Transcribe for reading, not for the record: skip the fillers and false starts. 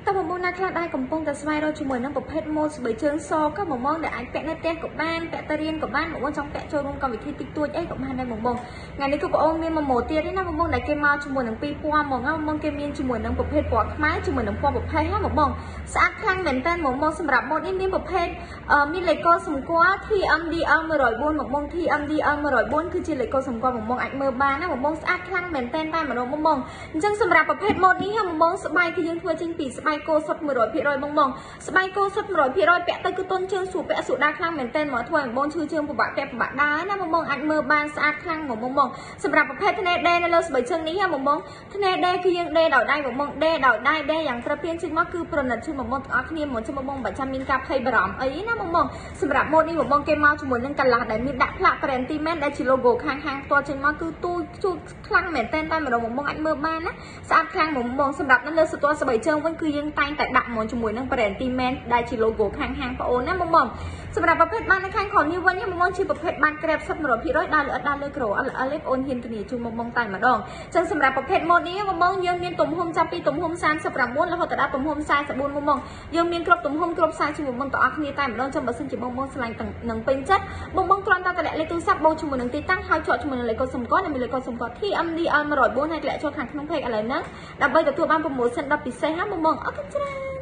តើបងប្អូនណាខ្លះដែរកំពុងតែស្វែងរកជាមួយនឹងប្រភេទម៉ូដស្បែកជើងសក៏បងបងដែលអាចពាក់នៅផ្ទះក៏បានពាក់ទៅរៀនក៏បានបងបងចង់ពាក់ចូលរួមកម្មវិធីតិចតួចអីក៏បានដែរបងបងថ្ងៃនេះគឺបងអូនមានមួយម៉ូដទៀតទេណាបងបងដែលគេមកជាមួយនឹងពីរពណ៌ហ្មងណាបងបងគេមានជាមួយនឹងប្រភេទពណ៌ខ្មៅជាមួយនឹងពណ៌ប្រផេះណាបងបងស្អាតខ្លាំងមែនតើបងបងសម្រាប់ម៉ូដនេះមានប្រភេទមានលេខកសម្គាល់ TMDL 104បងបង TMDL 104គឺជាលេខកសម្គាល់បងបងអាចមើលបានណាបងបងស្អាតខ្លាំងមែនតើតែម្ដងបងបងអញ្ចឹងសម្រាប់ប្រភេទម៉ូដនេះបងបងស្បែកគឺយើងធ្វើចេញពីស្បែកគោសុទ្ធ100%បងបងស្បែកគោសុទ្ធ100%ពាក់ទៅគឺទន់ជើងស្រួលពាក់ស្រួលដើរខ្លាំងមែនតើមកធ្វើឲ្យបងបងឈឺជើងពិបាកពាក់ពិបាកដើរណាបងបងអាចមើលបានស្អាតខ្លាំងបងបងសម្រាប់ប្រភេទធ្នេដេនៅលើស្បែកជើងនេះបងបងធ្នេដេគឺយើងដេដោយដៃបងបងដេដោយដៃដេយ៉ាងត្រពាងចេញមកគឺប្រណិតជូនបងបងទាំងអស់គ្នាមកជុំបងបងបើចាំមានការភ័យបារម្ភអីណាបងបងសម្រាប់ម៉ូដនេះបងបងគេមកជាមួយនឹងកន្លះដែលមានដាក់ផ្លាក brand ទីមែនដែលជា logo ខាងហាងផ្ទាល់ចេញមកគឺទូជួខ្លាំងមែនតើតែម្ដងបងបងអាចមើលបានណាស្អាតខ្លាំងបងបងសម្រាប់នៅលើសន្ទាត់ស្បែកជើងវិញគឺយើងតែងតែដាក់មកជាមួយនឹង brand ទីមែនដែលជា logo ខាងហាងប្អូនណាបងបងសម្រាប់ប្រភេទបាននៅខាងក្រោមនេះវិញបងបងជាប្រភេទបានក្រេបសុទ្ធ100%ដើរលិតដើរលើក្រូអលអលបងអូនហ៊ានធានាជូនបងបងតែម្ដងចឹងសម្រាប់ប្រភេទម៉ូដនេះបងបងយើងមានទំហំចាប់ពីទំហំ39រហូតដល់ទំហំ44បងបងយើងមានគ្រប់ទំហំគ្រប់ size ជាមួយបងទាំងអស់គ្នាតែម្ដងចឹងបើសិនជាបងបងស្រឡាញ់នឹងពេញចិត្តបងបងគ្រាន់តែតម្លាក់លេខទូរស័ព្ទបូកជាមួយនឹងទីតាំងហើយជាប់ជាមួយនឹងលេខកូដសម្គាល់និងមានលេខកូដសម្គាល់ TMDL 104ហើយតម្លាក់ចូលខាងក្នុង page ឥឡូវហ្នឹងដើម្បីទទួលបាន promotion ដ៏ពិសេសហាបងបងអរគុណច្រើន។